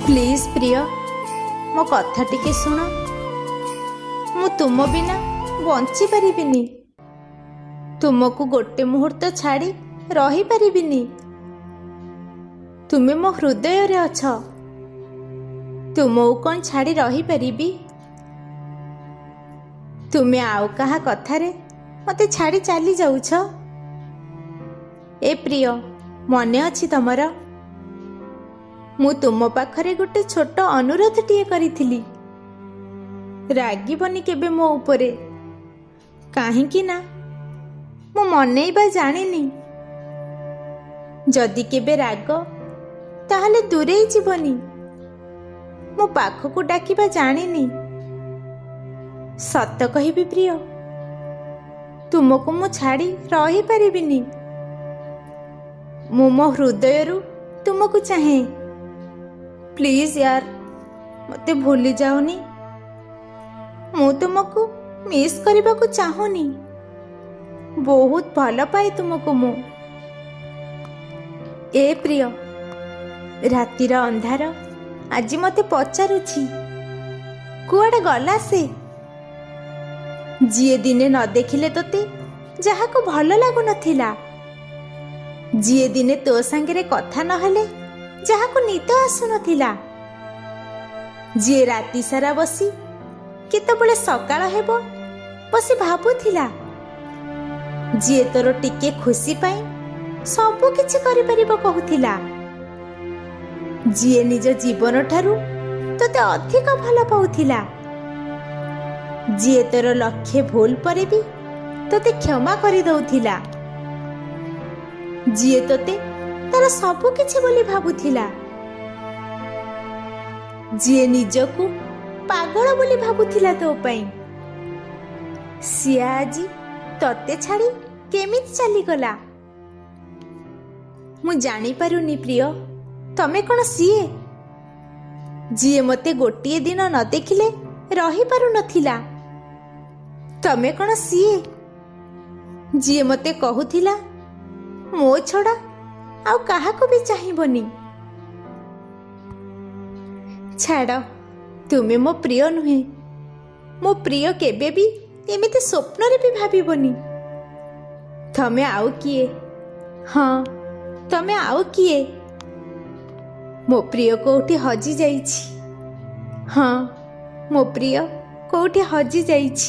Please ପ୍ରିୟ, ମୋ କଥା ଟିକେ ଶୁଣ। ମୁଁ ତୁମ ବିନା ବଞ୍ଚି ପାରିବିନି। ତୁମକୁ ଗୋଟେ ମୁହୂର୍ତ୍ତ ଛାଡ଼ି ରହିପାରିବିନି। ତୁମେ ମୋ ହୃଦୟରେ ଅଛ। ତୁମକୁ କ'ଣ ଛାଡ଼ି ରହିପାରିବି? ତୁମେ ଆଉ କାହା କଥାରେ ମୋତେ ଛାଡ଼ି ଚାଲି ଯାଉଛ। ଏ ପ୍ରିୟ, ମନେ ଅଛି ତମର, ମୁଁ ତୁମ ପାଖରେ ଗୋଟେ ଛୋଟ ଅନୁରୋଧଟିଏ କରିଥିଲି? ରାଗିବନି କେବେ ମୋ ଉପରେ, କାହିଁକି ନା ମୁଁ ମନେଇବା ଜାଣିନି। ଯଦି କେବେ ରାଗ, ତାହେଲେ ଦୂରେଇ ଯିବନି। ମୋ ପାଖକୁ ଡାକିବା ଜାଣିନି। ସତ କହିବି ପ୍ରିୟ, ତୁମକୁ ମୁଁ ଛାଡ଼ି ରହିପାରିବିନି। ମୁଁ ମୋ ହୃଦୟରୁ ତୁମକୁ ଚାହେଁ। ପ୍ଲିଜ୍ ୟାର, ମୋତେ ଭୁଲି ଯାଅନି। ମୁଁ ତୁମକୁ ମିସ୍ କରିବାକୁ ଚାହୁଁନି। ବହୁତ ଭଲ ପାଏ ତୁମକୁ ମୁଁ। ଏ ପ୍ରିୟ, ରାତିର ଅନ୍ଧାର ଆଜି ମୋତେ ପଚାରୁଛି, କୁଆଡ଼େ ଗଲା ସେ, ଯିଏ ଦିନେ ନ ଦେଖିଲେ ତୋତେ ଯାହାକୁ ଭଲ ଲାଗୁନଥିଲା, ଯିଏ ଦିନେ ତୋ ସାଙ୍ଗରେ କଥା ନହେଲେ ଯାହାକୁ ନିଦ ଆସୁନଥିଲା, ଯିଏ ରାତି ସାରା ବସି କେତେବେଳେ ସକାଳ ହେବ ବସି ଭାବୁଥିଲା, ଯିଏ ତୋର ଟିକେ ଖୁସି ପାଇଁ ସବୁ କିଛି କରିପାରିବ କହୁଥିଲା, ଯିଏ ନିଜ ଜୀବନ ଠାରୁ ତୋତେ ଅଧିକ ଭଲ ପାଉଥିଲା, ଯିଏ ତୋର ଲକ୍ଷେ ଭୁଲ ପରେ ବି ତୋତେ କ୍ଷମା କରିଦଉଥିଲା, ଯିଏ ତୋତେ ତାର ସବୁ କିଛି ବୋଲି ଭାବୁଥିଲା, ଯିଏ ନିଜକୁ ପାଗଳ ବୋଲି ଭାବୁଥିଲା ତୋ ପାଇଁ, ସିଏ ଆଜି ତତେ ଛାଡ଼ି କେମିତି ଚାଲିଗଲା? ମୁଁ ଜାଣିପାରୁନି ପ୍ରିୟ, ତମେ କ'ଣ ସିଏ, ଯିଏ ମୋତେ ଗୋଟିଏ ଦିନ ନ ଦେଖିଲେ ରହିପାରୁନଥିଲା? ତମେ କ'ଣ ସିଏ, ଯିଏ ମୋତେ କହୁଥିଲା ମୋ ଛଡ଼ା ଆଉ କାହାକୁ ବି ଚାହିଁବନି? ଛାଡ଼, ତୁମେ ମୋ ପ୍ରିୟ ନୁହେଁ। ମୋ ପ୍ରିୟ କେବେ ବି ଏମିତି ସ୍ୱପ୍ନରେ ବି ଭାବିବନି। ତମେ ଆଉ କିଏ। ହଁ, ତମେ ଆଉ କିଏ। ମୋ ପ୍ରିୟ କୋଉଠି ହଜି ଯାଇଛି। ହଁ, ମୋ ପ୍ରିୟ କୋଉଠି ହଜି ଯାଇଛି।